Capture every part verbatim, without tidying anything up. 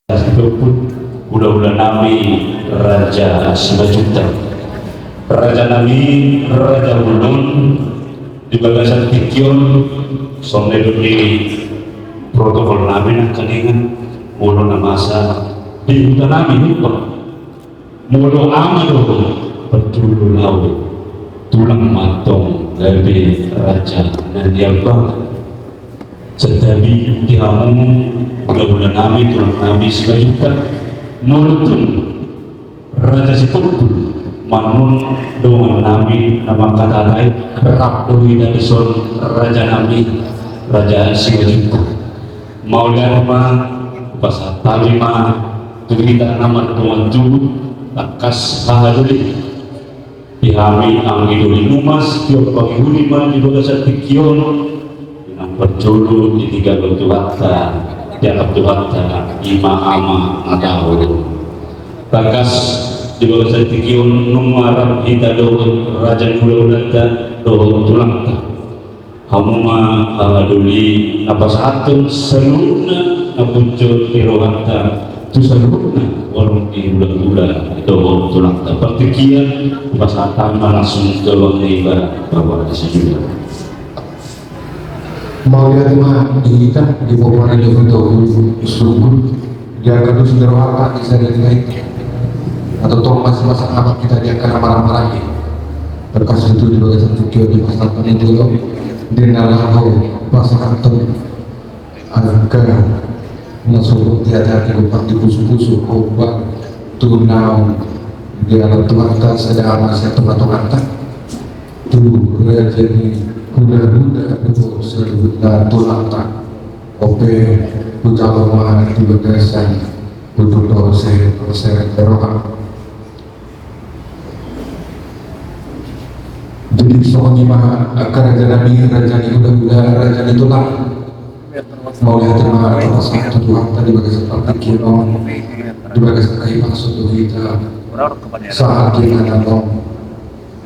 Sitoput, hula-hula nami Raja Simanjuntak. Raja nami, Raja Bolon, di bagasan tingki on, songon na nidok ni protokol nami nangkaningan, molo na masa di huta nami, huta. Molo ama do, parjolo laho tulang ma antong gabe raja na nialpa. Santabi di hamu, hula-hula nami, tulang nami Simanjuntak, molo tung Raja Sitompul, manang dongan nami na mangkatai, rap do hita dison raja nami, Raja Simanjuntak. Mauliate ma, hupasahat hami ma tu hita na mardongan tubu, tangkas haha doli. Di hami anggi doli numas, tiop pangihut ma di bagasan tingki on, nang parjolo ditinggalhon Tuhanta, diangkat Tuhanta, i ma ama na tahu. Tangkas di bagasan tingki on nunga rap hita dohot raja ni hula-hulanta, dohot tulangta. Hamu ma, ah, doli na pasahathon saluhutna na punjot ni rohanta tu saluhutna warung ni hula-hula dohot tulangta. Partingkian, pasahat ma langsung tu abang na iba, Bapak Desa Juda. Mauliate ma di hita, di Bapak Raja Huta Hulu Sunggul. Di angka dos ni rohanta di sada ni hita. Atau tong masing-masing anak hita di angka na marhahamaranggi. Tangkas tutu di bagasan tingki on dipasahat hami jolo di na laho pasahathon angka na so diajarhon di pusu-pusu, hombar tu naung dialap Tuhanta sada ama sian tonga-tonganta. Tu raja ni hula-hula dohot saluhutna tulangta. Ope, hujalo ma di bagasan ujung dohot seret-seret ni roha. Jadi songon i ma angka raja nami, raja ni hula-hula, raja ni tulang. Mauliate ma, pasahat tu Tuhanta di bagasan partingkian on, di bagasan hahipason tu hita sahat di na naeng ro.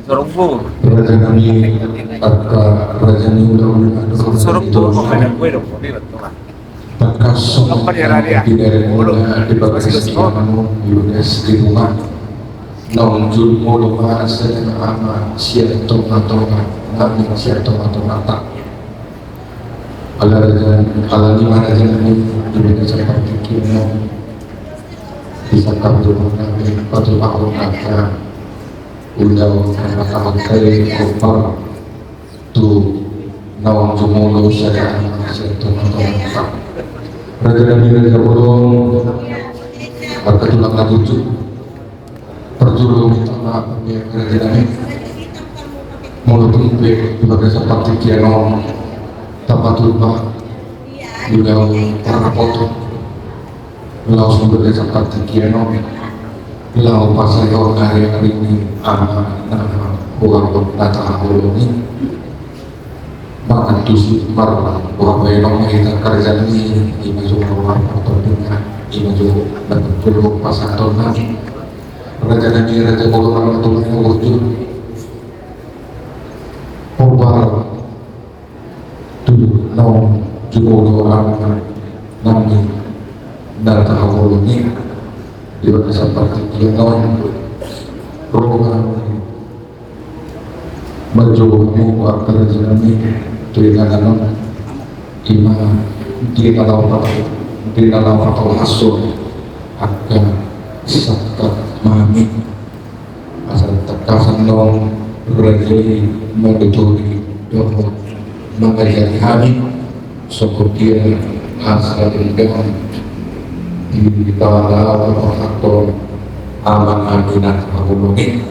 Raja nami, angka raja ni hula-hula, raja ni tulang. Tangkas songon i pinarenmuna di bagas ianamu, di bagas ibumuna. Naung jumolo ma sada ama sian tonga-tonga nami, sian tonga-tonganta. Ala raja, ala ni ma raja nami, di bagasan partingkian on, disangkap Tuhan nami patupahon angka ulaon na tahan kai kompar tu naung jumolo sada ama sian tonga-tonganta. Raja nami, raja bolon, angka tulang na burju. Parjolo, minta maaf, raja nami. Molo tung pe di bagasan partingkian on tapatupa di laho parrapoton, laos di bagasan partingkian on laho pasaehon ari-ari ni ama na huhanggon na tahaholongi. Mangantusi, mar, boha baenon ma hita karjani, ima jo ma partompingan, ima jo na parjolo pasahaton nami. Raja nami, raja bolon, na tulang na burju. Hombar tu naung jumolo ama nami na tahaholongi. Di bagasan partingkian on, ro ma manjou hamu angka raja nami tu inganan on, ima di na laho patol, di na laho patolhashon angka sangkap nami. Asa tangkasan do raja i manuturi dohot mangajari hami. Songon dia asa denggan di tala pasahaton ama nami na tahaholongi.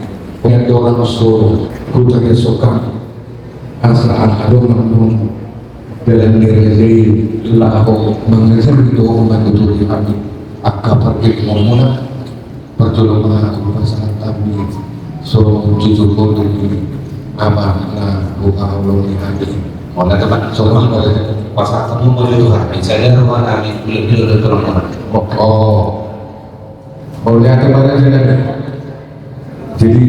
Ia do langsung hutariashon hami asa aha do manang dalan ni raja i laho mangajari dohot manuturi hami angka pargellengmuna. Parjolo ma hupasahat hami songon jujur boru ni ama na huhaholongi hami. Mauliate ma, songon i ma pasahat hami mauliate tu hami. Sada roha nami, pule-pule do tolong ma. Oh. Mauliate ma raja nami. Jadi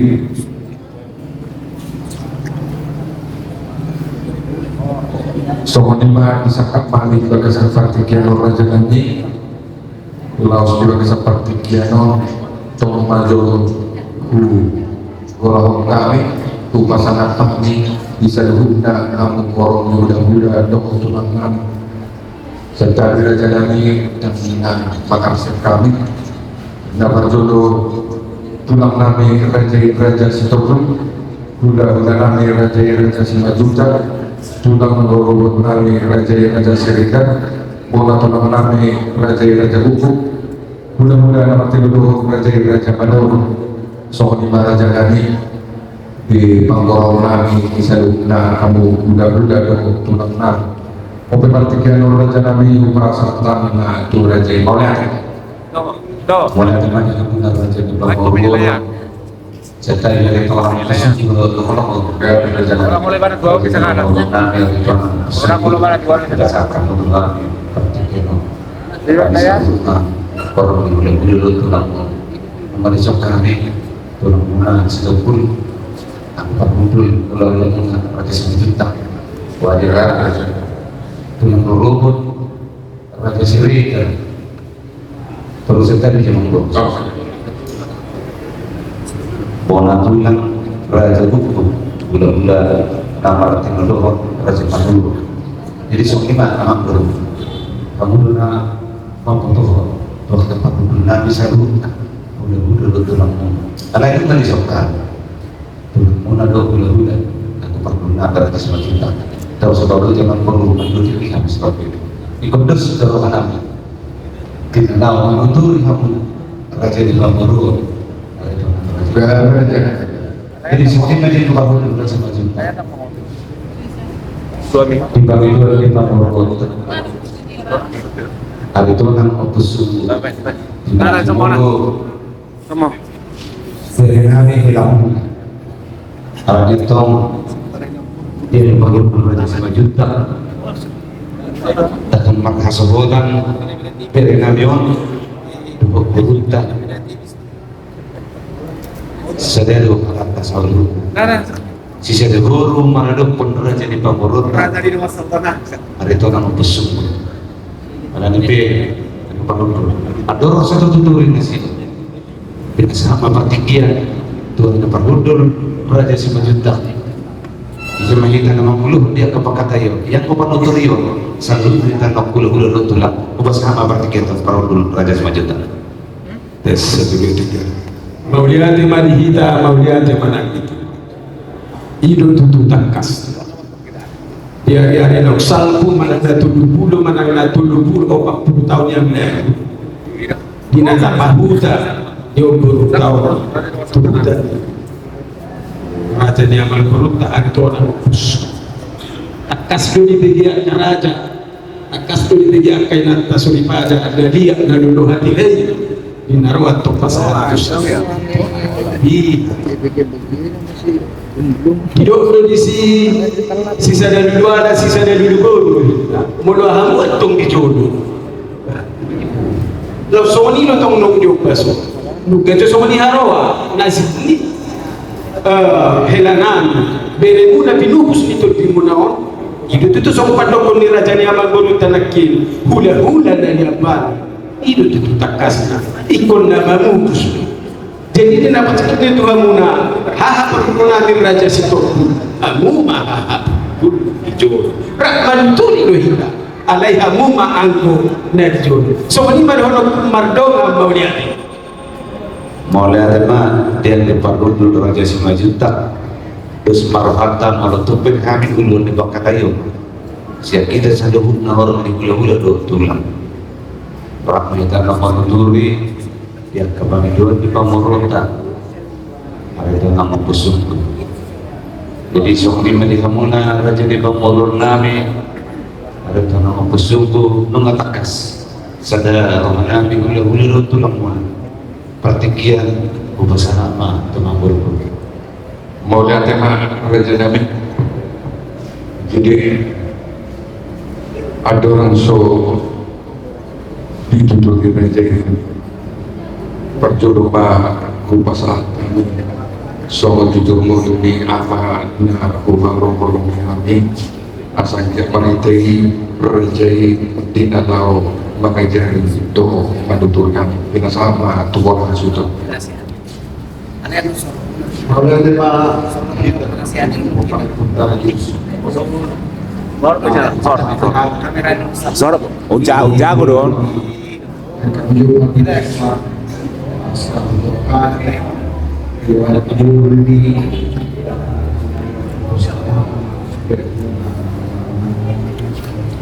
songon i ma disangkap hami di bagasan partingkian on, raja nami. Laos jolo di sapartingkian on, tong ma jolo hugolahon hami, hupasahat hami di saluhutna hamu horong ni hulahula dohot tulang nami. Santabi raja nami, nang na mangarsik hami. Na parjolo tulang nami raja i Raja Sitompul, hulahula nami raja i Raja Simanjuntak, tulang rorobot nami raja i Raja Siregar, bona tulang nami raja i Raja Guguk, hulahula na martinodohon raja i Raja Mador. Songon i ma raja nami, di panggoraon nami di saluhutna hamu hulahula dohot tulang nami. On pe partingkian on raja nami, hupasahat hami ma tu raja i. Mauliate. Mauliate ma di hamuna raja i. Setai dari orang orang. Mari sok kami tulang muna Sitompul. Aku parhundul, hulahula muna Raja Simanjuntak. Wajib raja. Tulang rorobot Raja Siregar. Terus tadi dia monggo. Bona tulang Raja Guguk, hulahula na martinodohon Raja Mador. Jadi songon i ma amang boru. Hamu do na mambotohon, dohot parhundul nami saluhutna, hulahula dohot tulang muna. Alai na di sokka. Tulang muna do hulahula, na tu parhundul nami Raja Simanjuntak. Tahu sebab itu zaman perlu menduduki kami seperti itu. Ikut dos ke roha nami. Kita tahu menuturi hamu raja di pamoruon. Jadi semakin lagi ke parhundul Raja Simanjuntak. Suami. Di pamoruon, di pamoruon. Ada tulang nang opus suku. Nah, nah, semua, nah. Sama. Sering hari hilang. Ala ni tong dia dipanggil Raja Simanjuntak. Datang marhasohotan. Bere nami on. Dua puluh tahun. Sada do halak na saur. Sisada boru maradophon raja ni pamoruon. Raja di luar sana. Ada tulang nang opus suku. Ala ni pe, adong rasa tuturi na situ. Binasahat ma partingkian, tulang na parhundul Raja Simanjuntak. Ise ma hita na manguluhon di angka pangkataion, di angka panuturion, saluhutna hita na hulahula dohot tulang. Hupasahat ma partingkian tu parhundul Raja Simanjuntak. Tes, satu, dua, tiga. Mauliate ma di hita, mauliate ma nang di hita. I do tutu tangkas. Di ari-ari naung salpu manang na tolu pulu, manang na tolu pulu opat pulu taon yang lalu. Di na tapahuta di omborunta on tu huta ni raja ni amangborunta Aritonang Opus. Tangkas do dibege angka raja. Tangkas do dibege angka inanta soripada, na liat na lolo hatiha i. Di na ro antong pasahat. Di. Didok do disi, sisada luluana, sisada luluboru. Molo hamu antong di jolo. Laos songon i do tong naung diombas on. Nunga jo songon i haroa, nasib ni, eh, hela nami, beremuna pinupus ni tondimuna on. I do tutu songon pandokhon ni raja ni amangborunta nangkin, hulahula na niamban. I do tutu tangkasna, ingkon na mamupus do. Jadi di na pasahat ni tu hamuna, haha parhundul nami Raja Sitompul, hamu ma haha parhundul di jolo. Rap manuturi do hita. Alai hamu ma anggo na di jolo. Songon i ma dohononku, mardongan mauliate. Mauliate ma di hita parhundul Raja Simanjuntak. Dos ma rohanta molo tung pe hami uluan di pangkataion. Sian hita saluhutna horong ni hulahula dohot tulang. Rap ma hita na manuturi di angka pangidoan ni pamoruonta. Aritonang Opus suku. Jadi songon i ma di hamuna raja ni pamoruon nami. Aritonang Opus suku, nunga tangkas. Sada roha nami hulahula dohot tulang muna. Partingkian hupasahat ma tu amangboru. Mauliate ma raja nami. Jadi andorang so ditutur di meja i, parjolo ma hupasahat hami songon tutur ngolu ni ama na hupaholonghon hami. Asa anggiat marhite i raja i di na laho Mangajari dohot manuturi hami, pinasahat ma tu bola hasuhuton. Sor, sor, sor, jago, jago dong.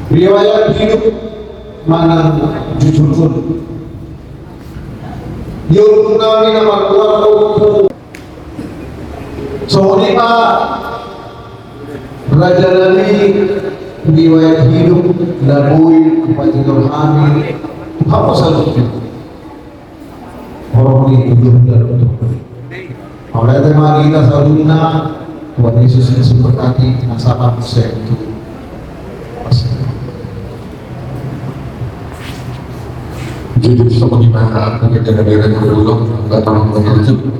Riwayat hidup manang jujur pun. Di umur nami na marluar umur. Songon i ma raja nami, riwayat hidup na boi hupajojor hami tu hamu saluhutna. Horong ni ujung dan untuk. Mauliate ma di hita saluhutna, Tuhan Yesus Kristus memberkati, nasaba muse tu. Jadi, songon i ma, mungkin ada daerah yang belum, nggak tahu, nggak tahu.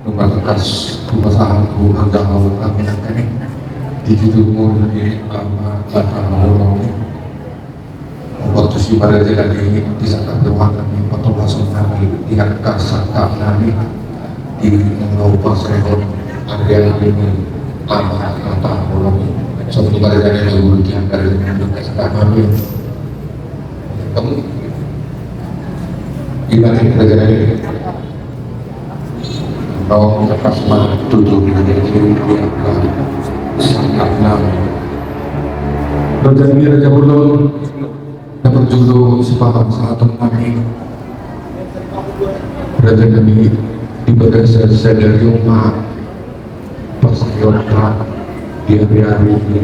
Nunga tangkas hupasahat tu angka hamu, angka nami, di jujur ngolu ni ama, bapa, holong. Waktu si baraja nami, di sangkap doa nami, patolashon nami, di angka sangkap nami, di mangau pasehon, ada yang ini, ama, bapa, holong. Songon i baraja nami, di angka sangkap nami. Kamu, di baraja nami. Nunga tangkas ma tutu di sangkap nami. Raja nami, raja bolon, na parjolo sipasahaton nami. Raja nami, di bagasan sadari on ma pasahaton di ari-ari ni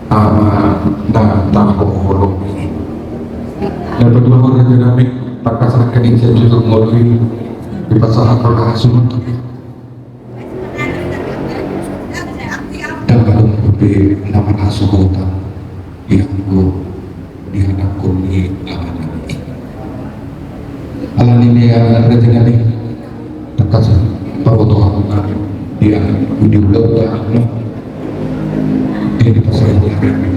ama, na tahaholongi. Na paduahon, raja nami, tangkas angka ni jujur ngolu i dipasahat tu hamu saluhutna. Ndang adong dope na marhasohotan di angka, di angka ni ama nami. Alani i, raja nami, tangkas pabotohon nami di angka, di ulaon nami, di pasahaton nami.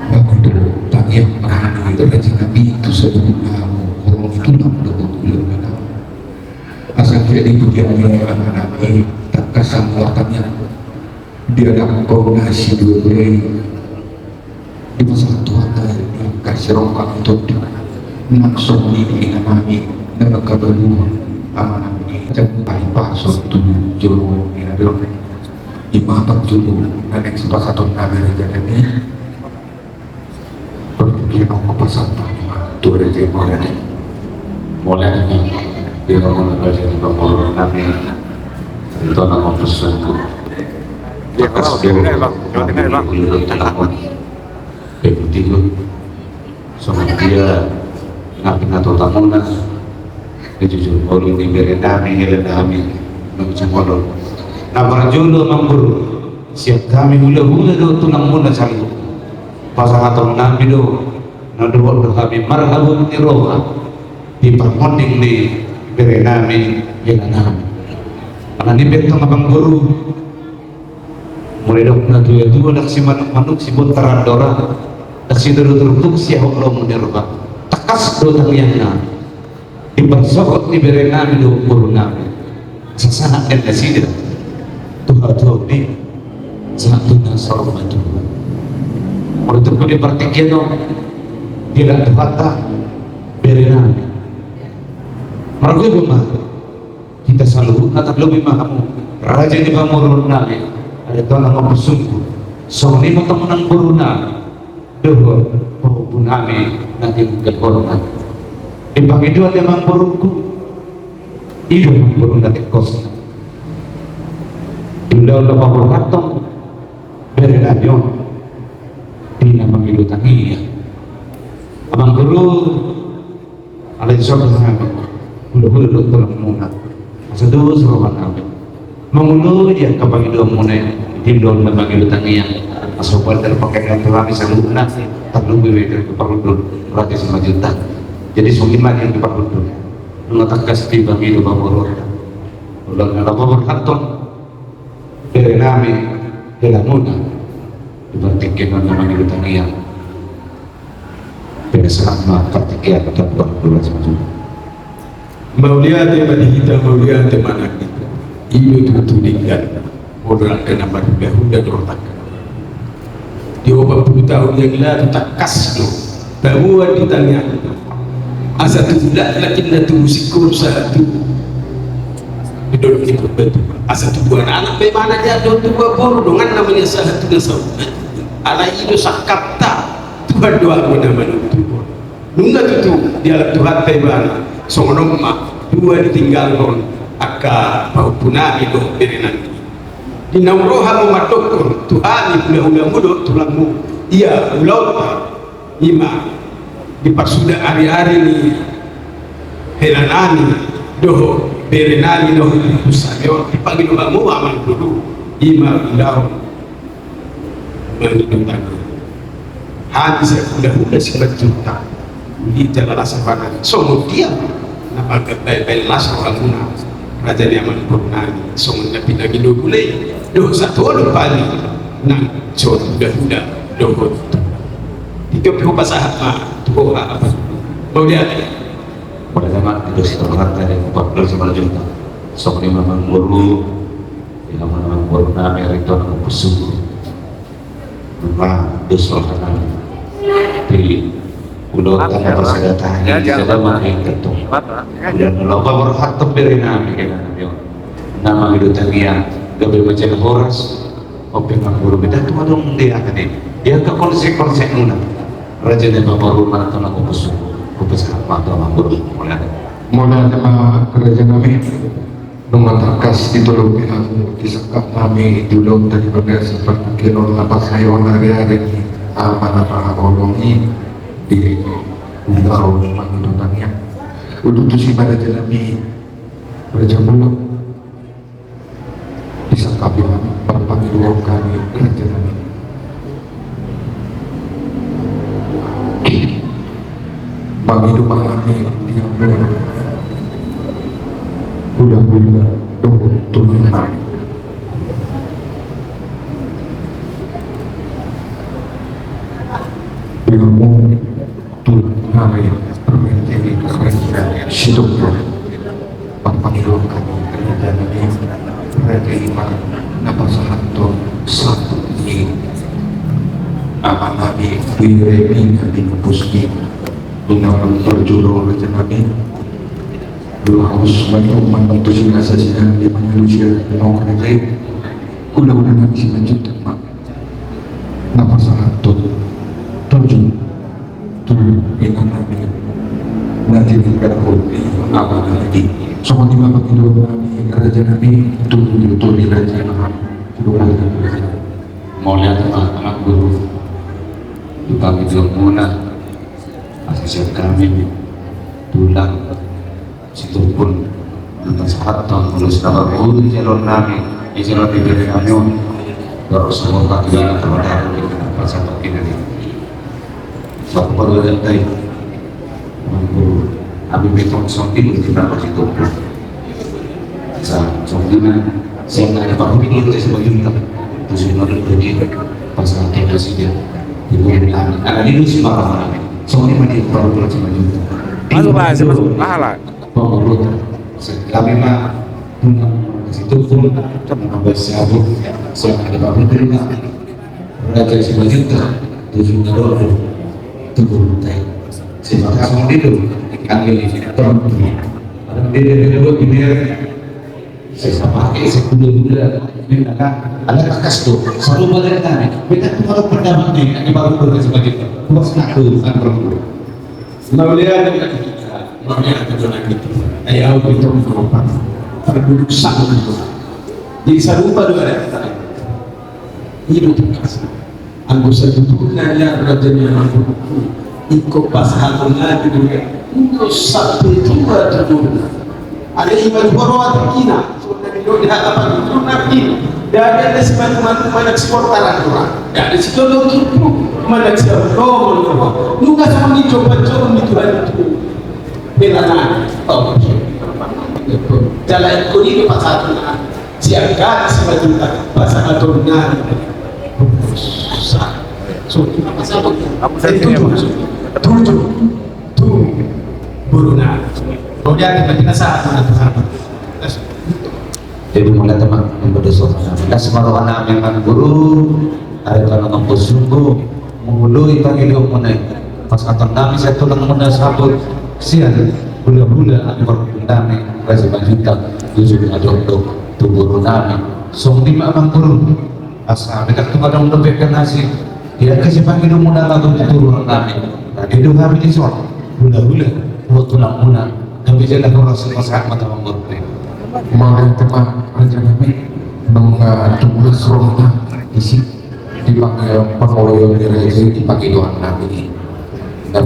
Baen do tangiang nami, raja nami, tu saluhutna hamu holong ni tulang dohot ulaon nami. Asa jadi tu dia ni ama nami, tangkas hamu martangiang di angka na sidua i, dipasahat Tuhanta di angka sirongkap ni tondi. Nang songon i ina nami, na mangkabalu ama nami, jam paling paso tu jolo ni na bilang. Ima parjolo na naeng sipasahaton nami, raja nami. Partingkian on hupasahat ma tu raja i. Mauliate ma. Mauliate ma di hamu raja ni pamoruon nami. Ito nama pesanku. Dia keras dia, Bang. Dia keras, Bang. Dia keras. Dia keras. Songon dia na pinatutamuna, na jujur ngolu ni bere nami, hela nami, nang jumolo. Na parjolo, amangboru, sian hami hulahula dohot tulangmuna saluhut, pasahaton nami do, na dohot do hami marhabot ni roha di parmonding ni bere nami, hela nami. Alani i pe antong, amangboru, molo didok natuatua, ndang simanukmanuk sibontar andora, ndang situruturu siahok lomo ni roha. Tangkas do tangiangna di parsohot ni bere nami dohot boru nami. Sahat ma nasida tu hatuaon i, sahat tu na saur matua. Molo tung di partingkian on dialap Tuhanta bere nami, margogo ma hita saluhutna, tarlobi ma hamu raja ni pamoruon nami. Ada tona ma pusungku, songon i ma antong nang boru nami dohot pahompu nami na tinggolhon nami. Dipangido hami, amangborungku, i do amangboru na tingkosna. Di ulaon na paborhathon bere nami on, di na mangido tangiang. Amangboru, alai songon hami hulahula dohot tulangmuna, asa dos roha nami. Manguloi di angka pangidoanmuna i, di ulaon na mangido tangiang, asa hupaboa pakean tu hami saluhutna, tarlumobi ma di parhundul Raja Simanjuntak. Jadi songon i ma di parhundul. Nunga tangkas dipangido pamoruon, ulaon na paborhathon bere nami, helamuna. Partingkian na mangido tangiang. Penasaran ma partingkian, tetap berdoa sama juga. Mauliate ma di hita, mauliate ma nang hita. I do tutu denggan. Molo angka na marhulahula dohot angka na marhulahula. Di opat pulu taon yang lalu tangkas do taboan di tangiang. Asa tubu laklak inna tubu singkoru sahat tubu. Di dolok ni pembantu. Asa tubu anak-anak pe mana dia do tubu boru dongan namanya sahat tubu na sahat. Alai i do sangkapta Tuhan do anggo na manuntuhon. Nunga tutu dialap Tuhanta ibana, songon on ma dua ditinggalhon angka pahompunami dohot berenami. Di naung ro hamu mandokkon tu hami hulahulamu dohot tulangmu, ia ulaonta i ma diparsuda ariari ni helanami dohot berenami na huhut sarion, dipangido hamu amang boru, i ma ulaon mangido tangiang. Hami sai hulahula Simanjuntak, uli jala las rohana, songon dia na pangkat baen-baen las rohamuna, raja ni amang borunami, songon na pinangido gule dohot satolu pali nang so hulahula dohot. Titip hupasahat ma tu ho, apa mauliate. Pada zaman itu setelah tadi empat belas lima juta. Songon i ma amang boru, di nama amang borunami Aritonang Ompusunggu. Memang dos rohanami. Di ulaonta na parsada tahi, sada ma i tentu. Udah nolak berhat tu berenami, kena nami. Na mangido tangiang, gabe ma jala horas. Ope amang boru, beta tu adong dia tadi. Dia ke konsep-konsep muna. Raja ni amang boru, mana tu na kupus, kupus apa tu amang boru. Mauliate. Mauliate ma rajanami. Nunga tangkas ditolopi hamu, disangkap nami di ulaonta di bagasa partingkian on, na pasahaton ariari ni ama na marhaholong i di ulaon mangido tangiang. Udutusi ma rajanami, raja bolon. Disangkapi ma parpangidoan nami, rajanami. Mangido ma hami di hamu, hulahula dohot tulang nami. Di hamu tulang nami, permendikti kerajaan Situbondo. Parpangidoan nami, rajanami, raja i ma na pasahathon saput ni amanami, bere ni nami, nupus ni. Di na parjolo, rajanami, dua haus mantu mantu sinasa sinasa di manyalusia nong raja i. Hulahula nami Simanjuntak ma na pasahathon tujuh tujuh inang nami na tininggalhon ni amanami. Songon i ma pangidoan nami, rajanami, tujuh tujuh raja. Mauliate ma amang boru di pangidoanmuna. Asa sian hami tulang Situbondo, na pasahathon ulos na marboru di jaloon nami, di jaloon ni bere nami on. Baru semua panggilan kepada kita, pasahathon kita ni. Bapak baru ada tai. Mampu, kami betong songgil di tanah Situbondo. Sa, songgil na, saya nggak ada paham ini, saya sebagai minta. Terus ini ada pergi, pasahathon kita. Di bere nami, ada di dusun apa mana? Songgil mati, baru pulang sama juga. Halo, Pak, sebelum, ah, lah. Pangurut, kami ma, Situbondo, Basa Abu, Sada Babu Terima, Raja Simanjuntak, tujuh na dohot, tujuh tai. Simakasong itu, kami, perempuan. Ada beda-beda dua, biner. Saya sama, eh, saya kuda-kuda, ini kan, ada kakas tuh, satu badan kami, beda tuh kalau pendapat nih, ini baru udah sebagai, puas ngaku, kan perempuan. Mauliate ma di hita, mauliate ma di hita. Ai au pe tong do parduduk sanggup. Jadi sarupa do ada kata. I do tangkas. Anggo sabutulna ia raja ni amang boru, ingkon pasahaton lagi do ia. Ulos sampulu tua tuturna. Alai ima tu roha tingkina. Songon na nidok ni hata panutun nangkin, ndada na simanumanu manang siportaran roha, ndada sitondong turpuk manang siampulomon roha. Nunga songon i jo panjouon ni Tuhan tu hela nami. Jala ingkon i do pasahaton nami, sian hami Simanjuntak, pasahaton nami. Tujuh, tujuh, tujuh, boruna. Kemudian tiba-tiba saat mana Tuhan. Jadi mulai teman mempedoso. Las ma roha nami amang guru. Ari tano ngampu sungguh mengului pagi dua mulai. Pasahaton nami sian tulang muna saput sian hula-hula ami parhundul nami Raja Simanjuntak. Tujuh na dokdok tu boru nami. Songon i ma amang guru. Asa betak tu madong dope kan nasi. Dia kasi pagi dua muna lagu tu tulang nami. Tadi dua hami di son. Hula-hula. Buat tulang muna. Kami jala horas pasahat mata amang guru. Mauliate ma raja nami. Nunga tulas rohana isi di pangoloion ni raja i di pangidoan nami. Na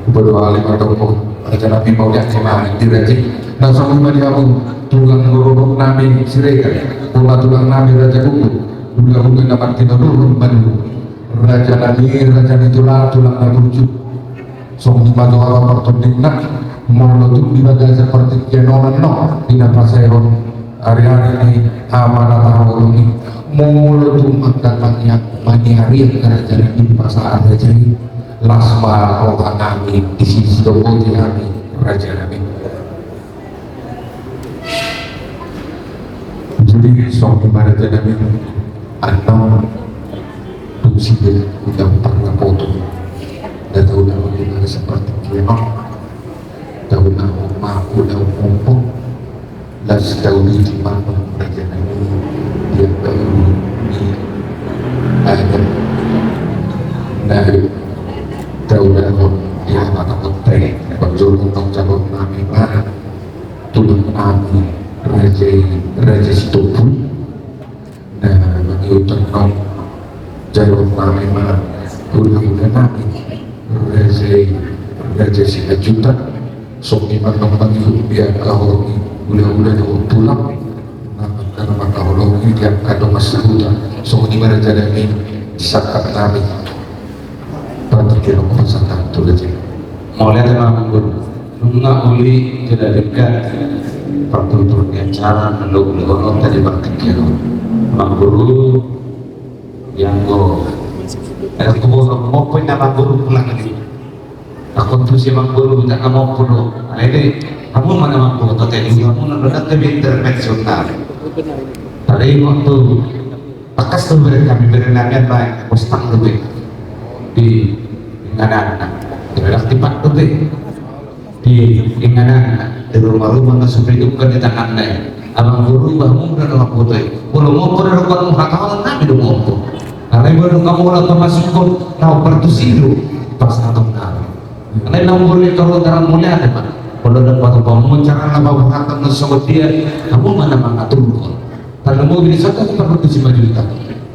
berdoa lima toko raja nami mauliate ma di raja i. Na songon i ma di hamu tulang rorobot nami Siregar, pola tulang nami Raja Kuku, hula-hula na martinodohon baru raja nami, raja ni tulang, tulang na burju. Songon i ma jo haba partondingna, molo tung di bagasan partingkian on annon di na pasaehon ari-ari ni ama na tahaholongi, molo tung angka maniak maniarian kerajaan di pasahat raja i, las ma roha nami di sisi dohoti hami raja nami. Jadi songon i ma raja nami, annon tung sidung udah pernah potong. Nda tahu dah bagaimana seperti dia. Tahu dah ma udah ompung. Las tahu di mana raja nami dia baru ni ada. Nah, tahu dah dia apa konteng. Bang Jolo tong calon nami mana. Tulang nami raja, raja Sitompul. Na mangihut annon jalo nami ma hula-hula nami raja, raja Simanjuntak. Songon i ma annon mangihut di angka horong i hula-hula dohot tulang. Na angka na mangkaholongi di angka dongan sahuta. Songon i ma raja nami di sangkap nami. Partingkian on pasahat tu raja i. Mauliate ma amang guru. Nunga uli jala denggan partutur ni acara na lobi-lobi on tadi partingkian on. Amang guru, ianggo. Ada kubo na mompo inna amang guru pulang ni. Aku tu si amang guru, inna mompo do. Alai di hamu ma na mompo, tadi hamu na do, ndang intervensi on. Tadi waktu Tangkas do bere nami, bere nami an baen, bostang dope di ingananna. Bere tipak dope di ingananna. Di ruma-ruma na so pidungkan di tanganna i. Amang guru, bah mura na mamboto i. Molo mompo na dohot hamu, hatahonon nami do mompo. Alai molo hamu na pamasukkon, na partusi do pasahaton nami. Alai na umur ni tolu tarang mauliate ma. Molo dapat umpama carana paborhaton na songon dia, hamu ma na mangaturhon. Tarlumobi di son tu parhundul Simanjuntak.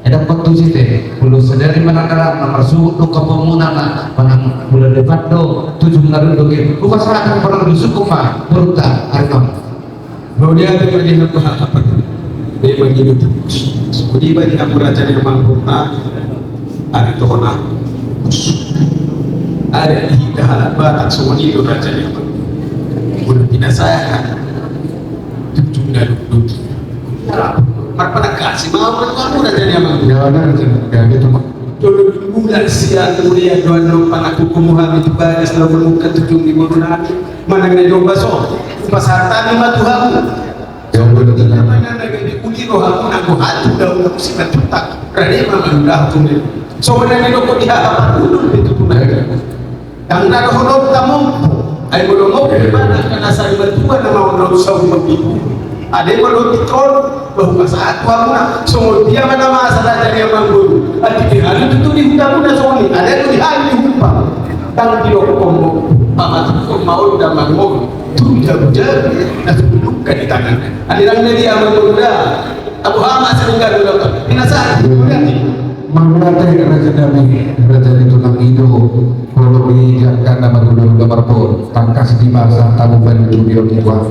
Ndang partusi te, molo sadari manang na marsuhut do hamu na manang bulan depan do tujuh na runduk i. Hupasahat parhundul sungkun ma borunta Arnam. Mauliate ma di hamu hahapan. Memang i do. Songon i ma di hamu raja ni amang borunta. Ari tohona. Ari di hita halak Batak songon i do raja ni amang. Molo pinasahat. Tujuh na runduk i. Marpanangkasi ma amang, amang raja ni amang. Ya, na raja ni amang. Jolo di bulan sian mulia do annon panangkuhonmu hami tu bagas na umurmu, tujuh ni boru nami manang na di ombas on. Hupasahat hami ma tu hamu. Jolo di mana na gabe uli rohamu nanggo hatu daun aku Simanjuntak. Rade ma manudahon tu. Songon na nidok di haha parhundul pe tutu na. Ndang na dohonon ta mompo. Ai molo mompo, eh, mana angka na sari matua na maon na saur matua. Ade molo titol, bah hupasahat tu hamuna. Songon dia ma na masa raja ni amang boru. Ati di hali tutu di huta muna songon i. Ade tu di hali di huta. Ndang didokkon mompo. Pamatukkon ma on da mangon. Tu jabu-jabu. Na sunduk ka di tangan. Ade ndang na di amang boru da. Abu hama sehingga dulu. Pinasahat. Mauliate raja nami, raja ni tulang i do, holo i jangka na marhula-hula marboru, tangkas di basa tamu balu tu bion tua.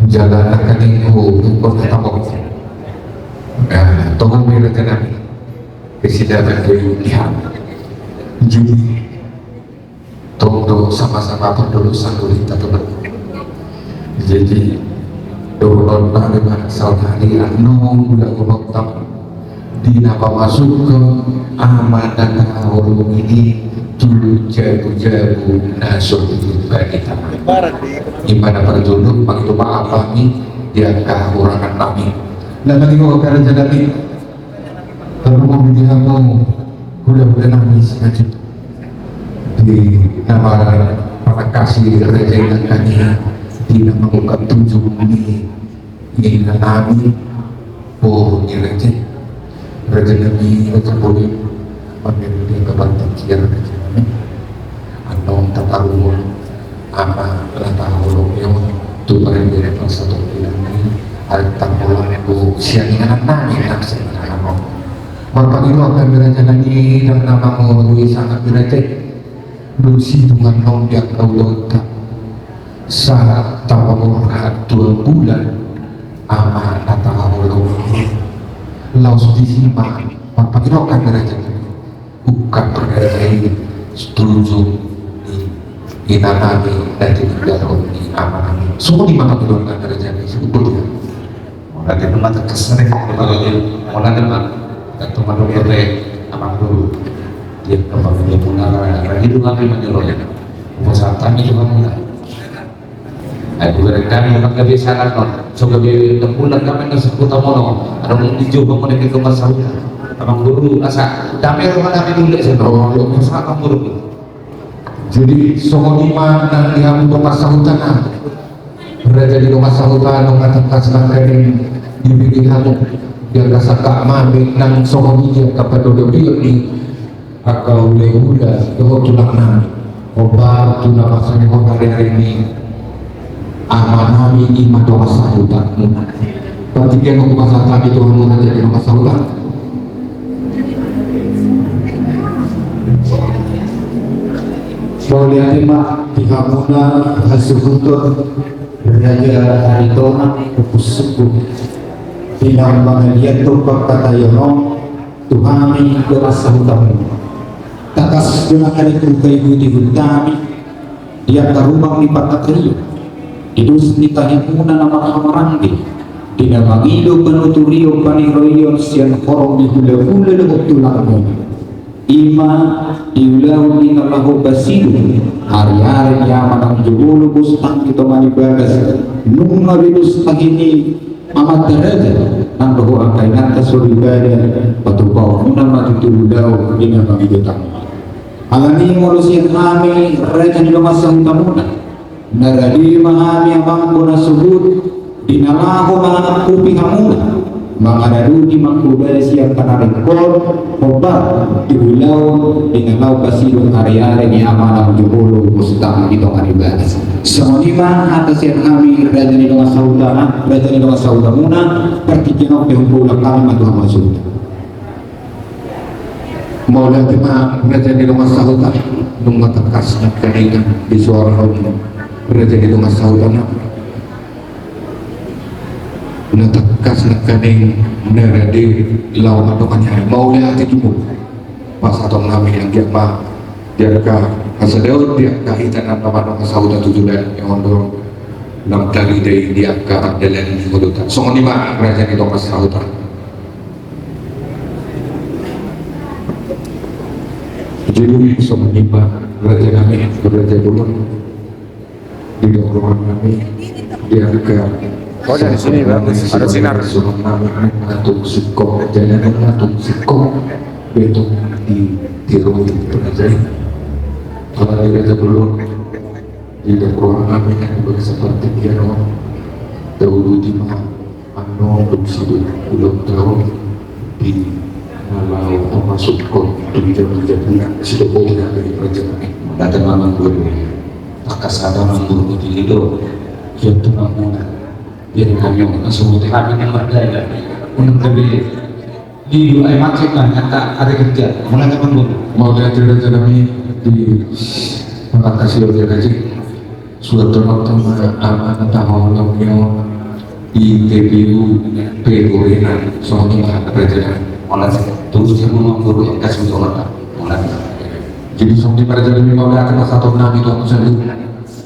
Jala nangkaning hu, hu, hu, tamu. Nah, tunggu mi raja nami. Kesidapan tu lihat. Jadi, tong do sama-sama pardolo sangguling tatonan. Jadi dohonon nami ma saonari annon gula-gula utama. di na pamasukhon ama na tahaholongi i tu jabu-jabu na so di bani tama. I ma na parjolo, mangido maaf hami di angka hahurangannami. Laparingot, rajanami, tarlumobi di hamu hulahula nami Simanjuntak, di na marpanangkasi raja i nangkaning, di na mangungkap tujung ni inanami, boru ni raja i. Rajanami, raja bolon, marende di angka partingkian, rajanami. Annon taparuhon ama na tahaholongi on tu parbere parsatongkinan i, ai taparuhon tu sian inanami nang sian inanami. Marpangidoan hami, rajanami, ndang na mangorui sangap ni raja i, dung sidung annon di angka ulaonta, sahat tapaborhat tu ambulan ama na tahaholongi i. Laos disi ma marpangidoan hami, rajanami, ungkap raja i tu tujung ni inanami na tininggalhon ni amanami. Songon i ma pangidoan nami, rajanami, songon i. Mauliate ma, tangkas ma, mauliate ma. Tantu mandok dope amang guru. Dia kembang dia pun arah lagi dua kali menyeruak. Upasahat hami tu hamuna. Ai bukan kami, memang gabe salah non. So gabe tempulan kami na sebut amono. Ada mungkin jauh bangun dari rumah saudara. Amang guru, asa damai rumah kami dulu, saya tahu. Upasahat amang guru. Jadi songon i ma nang di hamu dongan sahuta nami, raja ni dongan sahuta, nunga tangkas nangkaning dibege hamu di angka sangkap nami nang songon i di angka pandodopion ni angka hulahula dohot tulang nami. Hombar tu na pasangihon ari-ari ni amanami, i ma dongan sahutamuna. Partingkian on hupasahat hami tu hamu, raja ni dongan sahuta. Mauliate ma di hamuna hasuhuton Raja Aritonang, Ompu Sungkun, di na mangaliat do pangkataion on tu hami dongan sahutamuna. Tangkas do nangkaning hupaihut-ihut hami di angka rumang ni pangkataion, di dos ni tahi muna na marhahamaranggi, di na mangido panuturion paniroion sian horong ni hulahula dohot tulang muna. I ma di ulaon di na laho pasidung ariari ni ama na umjumolo, bostang di tonga ni bagas, nunga be dos tahi ni amanta raja nang dohot angka inanta soripada, patupaon muna ma tutu ulaon di na mangido tangkas. Alani i molo sian hami raja ni dongan sahutamuna, na rade ma hami amangboru na suhut di na laho mangakupi hamuna, mangaradoti mangkobasi sian angka na ringkot, hombar di ulaon di na laho pasidung ariari ni ama na umjumolo, bostang di tonga ni bagas. Songon i ma hata sian hami raja ni dongan sahuta, raja ni dongan sahutamuna, partingkian on pe hupaulak hami ma tu hamu hasuhuton. Mauliate ma raja ni dongan sahuta, nunga tangkas nangkaning disuarahon raja ni dongan sahuta na, na tangkas nangkaning na rade laho mandongani hami. Mauliate jumolo. Pasahaton nami anggiat ma di angka hasadaon, di angka hita na mandongani sahuta tu joloan ni on do, lam tarida i di angka pardalanan ni ngolunta. Songon i ma raja ni dongan sahuta. Jadi songon i ma raja nami, raja bolon, didok roha nami di angka. Oh, dari sini, Bang. Ada sinar. Songon nami nunga tung singkop, jadi nunga tung singkop, betung di tiroi raja i. Kalau di raja bolon, didok roha nami nang di bagasan partingkian on, dahulu di ma Annon dung sidung ulaonta on di na laho pamasukhon tu jabu-jabu na sidung, boti na di raja nami. Mauliate ma amangboru. Tangkas hata amangboru, di lido. Ia tulang muna. Ia tulang muna. Langsung boti hami na mardaya. Unang gabe lido ai macet na nyata ari kerja. Mauliate amangboru. Mauliate raja nami, di pangkataion on raja. Surat tolong tama ama na tahaholongi on di T P U P P U N, songon i ma raja nami. Mauliate, tunggu sian amangboru, kasih tolong. Mauliate. Jadi songon i ma raja nami, mauliate pasahaton nami tu hamu saluhut.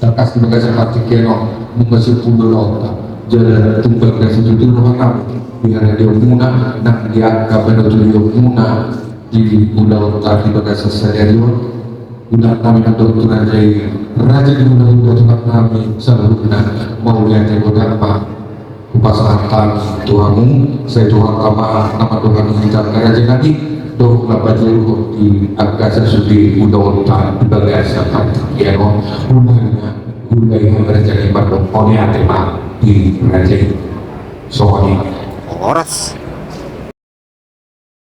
Tangkas di bagasan partingkian on, nunga simpul do ulaonta. Jala tung bangga situtu rohanami di haradeonmuna nang di angka panuturion muna di ulaonta di bagasan sadari on. Unang hami mandok tu raja i, raja ni hulahula, Tuhannami saluhutna, mauliate godang ma hupasahat hami tu hamu. Sai Tuhanta ma na mandongani hita, rajanami, dohot na pajuruhon di angka sasude ulaonta di bagasan partingkian on. Unang hula i hami raja i mandok mauliate ma di raja i. Songon i. Horas.